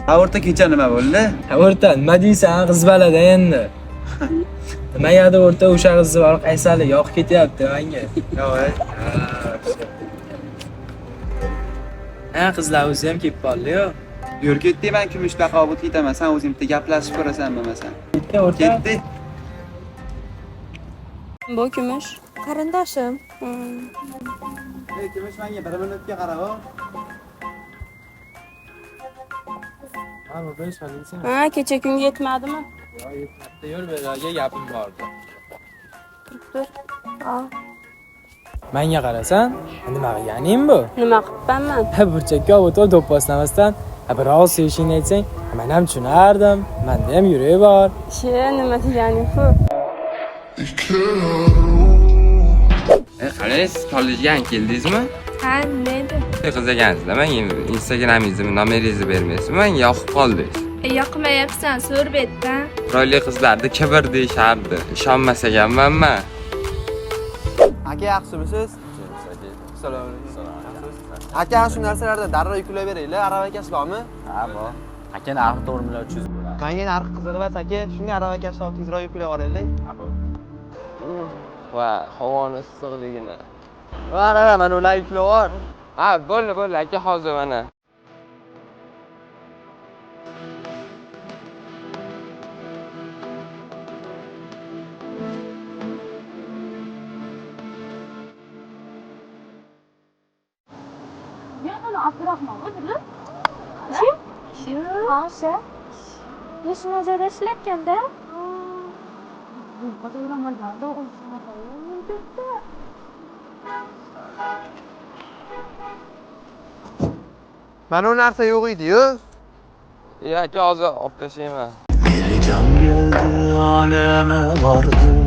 Ha, o'rta kecha nima bo'ldi? Ha, o'rta, nima deysan, qiz balada endi. Nimagadir o'rta o'sha qizni borib qaysali yoqib ketyapti menga. Yo'q, ey. Ha, qizlar o'zi ham kelib qoldi-yu. Yur ketdik, men Kumush bilan obod ketaman. Sen o'zing bitta gaplashib ko'rasan bo'lmasam. Ketdi o'rta. Ketdik. Bu Kumush. Qarindoshim. Ey, Kumush, menga bir minutga qarab. Ha, bu besh deysan. Ha, kecha kunga yetmadimi? Yo'q, yetmabdi. Yur, bu gapim bordi. Turib tur. Menga qarasan, nima qilganing bu? Nima qilibman men? Ha, burchakka olib o'tib do'pposlamasdan, birov sevishingni aytsang, men ham tushunardim. Menda ham yurak bor. She, nima deganing bu? Qalaysiz, kollejga ham keldingizmi? Ha, nima edi? Qiz ekansizlar, menga Instagramingizni, nomeringizni bermaysizmi? Menga yoqib qoldingiz. Yoqmayapsan, so'r bu yerdan. Chiroyli qizlarni kibr deyishardi. Ishonmas ekanman man. Aka, yaxshimisiz? Assalomu alaykum. Aka, shu narsalardan darrov yuklab beringlar. Aravakash bormi? Ha, bor. Aka, narxi 4 million 300 bo'ladi. Menga narxi qiziq emas, aka. Shunga aravakash olib tezroq yuklab olaylik. Va havoni issiqligini. Mana, mana ular yuklab ol. Ha, bo'ldi, bo'ldi aka, hozir mana. Kim? Ha, o'sha. Nishini joyda ishlayotganda. Mana u narsa yo'q edi-yu. Ya aka, hozir olib tashlayman. Bir can geldi aleme vardı.